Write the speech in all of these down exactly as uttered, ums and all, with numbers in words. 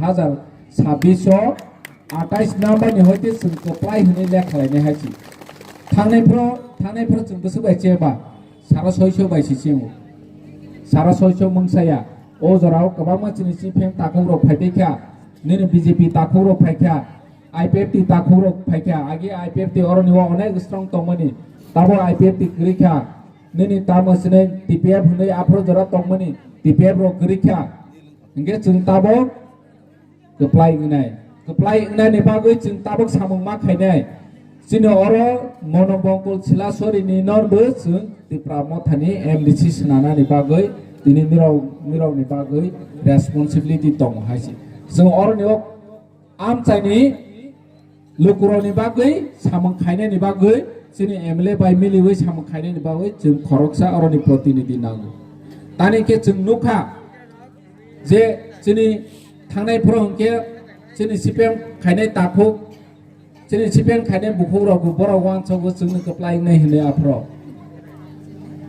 hazar sabbish o atais number ni hoite chwng kwplai hwnwi lekha lainai hai si. Thangnai phro, thangnai phro chwng bwswk bai cheba, sara soiso bai si chengo. Sara soiso mungsaya. O jorao kwbangma chini C P M takhuk rok phai tei kha, nini B J P takhuk rok phai kha, I P F T takhuk rok phai kha, agi I P F T oroni o onek strong tongmani, tabo I P F T kwrwi kha, nini tamo sini T P F hwnwi aphro jora tongmani, T P F rok kwrwi kha. Hingke chwng tabok kwplai wngnai. Kwplai wngnani bagwi chwng tabok samung ma khainai. Chini oro Monobongkul Silasori ni norbo chwng Tipra Mothani M D C swnanani bagwi tini nirok, nirokni bagwi responsibility tongo hai se. Chwng oroni o amchaini lukurokni bagwi samung khainani bagwi, chini M L A bai miliwi samung khainani bagwi chwng khoroksa oroni protinidhi nango. Tani khe chwng nukha je chini thangnai phoro hwnkhe chini C P M khainai takhuk, chini C P M khainai bukhuk rokbo borok uansukgo chwngno kwplai wngnai hwnwi aphro.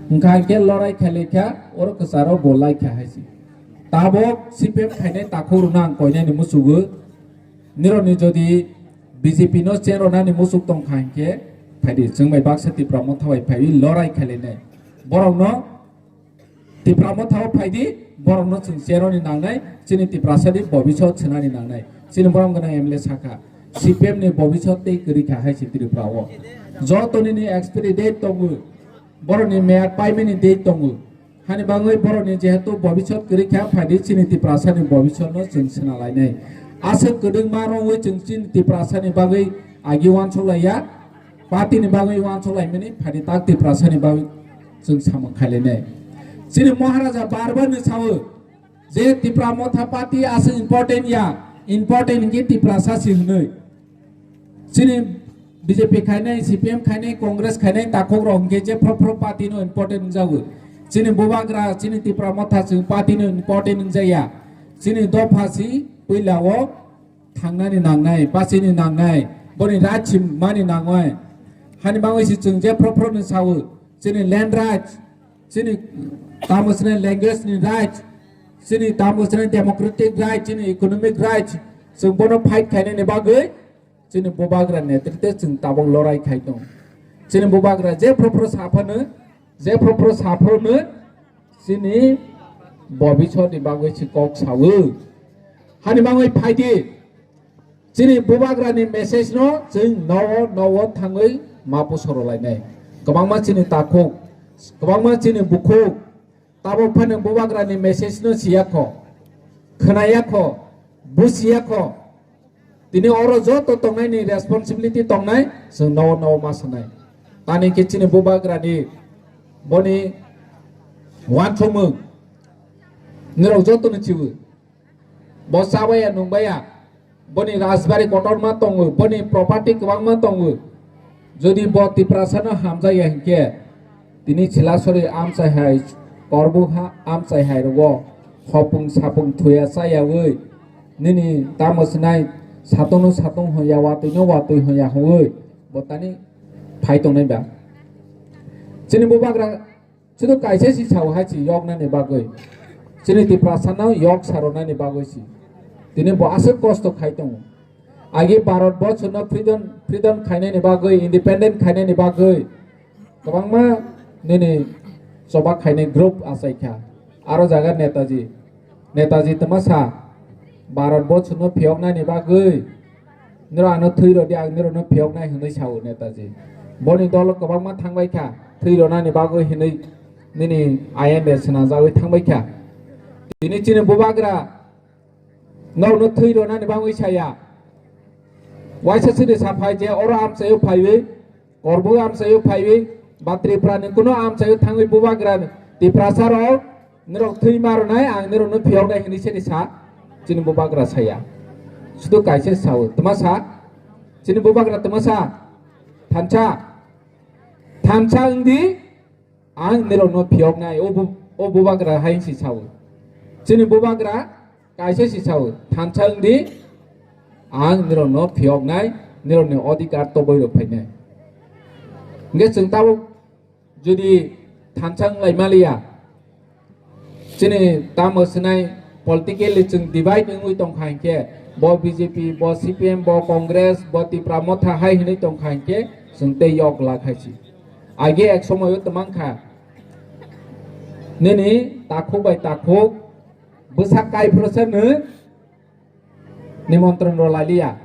Hwnkha hwnkhe lorai khailai kha, oro kwcharo bo lai kha hai se. Tabok C P M khainai takhuk rwno ang koinani muchugo. Nirokni jodi B J P no chen rwnani muchuk tong kha hinkhe, phaidi, chwng bai baksa Tipra Motha bai phaiwi lorai khailainai. Borokno Tipra Motha o phaidi, borokno chwng chen rwni nangnai, chini Tiprasani bobisot swnani nangnai. Chini borom gwnang M L A sakha, C P M ni bobisot tei kwrwi kha hai se Tripura o. Joto nini expiry date tongo, borokni meyad paimani date tongo. Hani bagwi borokni jehetu bobisot kwrwi kha, phaidi chini Tiprasani bobisotno chwng swnalainai. Aswk kwdwngma rwui chwng chini Tiprasani bagwi agi uansuk laiya, party ni bagwi uansuk laimani, phaidi tak Tiprasani bagwi chwng samung khailainai. Chini Maharaja bar bar ni sao je Tipra Motha party aswk important ya, important hinkhe Tiprasa si hwnwi. Chini B J P khainai, C P M khainai, Congress khainai takhuk rok hinkhe je phro phro party no important wngjago. Chini bubagra, chini Tipra Motha chwng party no important wngjaya. Chini dopha si puila o thangnani nangnai, bachini nangnai, boni right si mani nangnai. Hani bagwi si chwng je phro phro no sao, chini land rights, chini tamo sini language ni right, chini tamo sini democratic right, chini economic right, chwng bono fight khainani bagwi chini bubagra netrite chwng tabok lorai khai tong. Chini bubagra je phro phro saphano, je phro phro saphano chini bobisot ni bagwi si kok sawo. Hani bagwi phaidi, chini bubagra ni message no chwng nowo nowo thangwi ma pusoro lainai. Kwbangma chini takhuk, kwbangma chini bukhuk, tabok phano bubagra ni message no siya kho, khwnaya kho, busiya kho. Tini oro joto tongnai ni responsibility tongnai, chwng nowo nowo ma sanai. Tani khe chini bubagra ni boni uansukmung nirok joto no chibu. Bo chabaya nungbaya, boni rajbari kotorma tongo, boni property kwbangma tongo. Jodi bo Tiprasano hamjakya hinkhe, tini Silasori amchai hai, Korbuha amchai hai rogo hopung sapung thuya chayawi, nini tamo sinai satungno satung hoya, watwino watwi hoya hwnwi bo tani phai tongnai ba. Chini bubagra Sudu kaisa si sao hai si yoknani bagwi. Chini Tiprasano yok saronani bagwi si. Tini bo aswk kosto khai tongo. Agi Bharat borshono freedom, freedom khainani bagwi, independent khainani bagwi kwbangma nini choba khainai group achai kha. Aro jaga Netaji. Netaji twma sa, Bharat borshono phiyoknani bagwi niro ano thwi rodi, ang nirokno phiyoknai hwnwi sao Netaji. Boni dolo kwbangma thangbai kha, thwi ronani bagwi hwnwi nini I N A swnajagwi thangbai kha. Tini chini bubagra norokno thwi ronani bagwi saya. Waisa chini saphai je oro amchaio phaiwi, Korbu amchaio phaiwi, ba Tripura ni kuno amchaio thangwi bubagra Tiprasa rok nirok thwi ma rwnai, ang nirokno phiyoknai hwnwi sini sa, chini bubagra saya. Sudu kaisa sao, twma sa, chini bubagra twma sa, thansa, thansa wngdi, ang nirokno phiyoknai, o bu-, o bubagra hai si sao. Chini bubagra kaisa si sao, thansa wngdi, ang nirokno phiyoknai, nirokni odhikar toboi rok phainai. Hingke chwng tabuk jodi thansa wng lai maliya, chini tamo swnai Politically chwng divide wngwi tongkha hinkhe, bo B J P, bo C P M, bo Congress, bo Tipra Motha hai hinwi tongkha hinkhe, chwng tei yok lak hai si. Age ek somoyo twmang kha, nini takhuk bai takhuk bwsa kaiphuru se nw nimontron rw lailiya.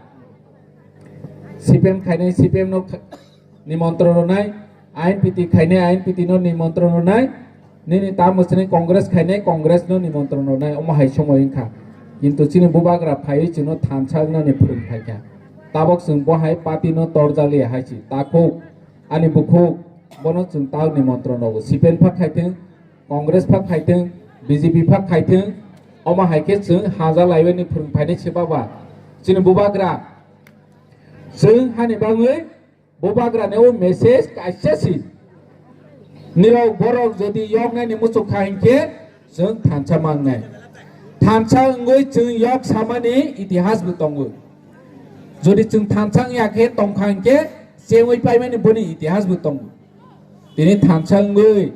C P M khainai C P M no kha-, nimontron rwnai, I N P T khainai I N P T no nimontron rwnai, nini tamo sini Congress khainai Congress no nimontron rwnai, omo hai somoi wngkha. Kintu chini bubagra phaiwi chwngno thansa wngnani phwrwng phaikha. Tabok chwng bo hai party no torjaliya hai si, takhuk, ani bukhuk, bono chwng tao nimontron rogo. C P M phak khaithwng, Congress phak khaithwng, B J P phak khaithwng, omo hai khe chwng haja laiwi ni phwrwng phainai se baba. Chini bubagra, chwng hani bagwi bubagra ni o message kaisa si. Nirok borok jodi yoknai ni muchuk kha hinkhe chwng thansa mangnai. Thansa wngwi chwng yok samani itihas bo tongo. Jodi chwng thansa wngya khe tongkha hinkhe chengwi paimani boni itihas bo tongo. Tini thansa wngwi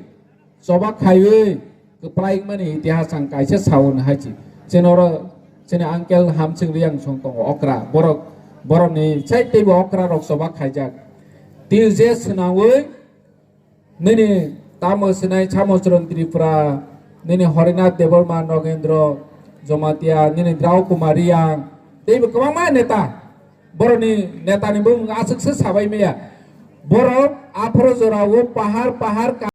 choba khaiwi kwplai wngmani itihas ang kaisa sao hai si. Chini oro chini uncle Hamsing Riang song tongo okra, borok, borokni sai teibo okra rok choba khaijak. Tini je swnamwi nini tamo swnai Samochron Tripura, nini Horinath Debbarma, Nogendro Jomatia, nini Drau Kumar Riang, teibo kwbangma neta. Borokni netani bumung aswk se sabai maya. Borok aphuru jorao pahar pahar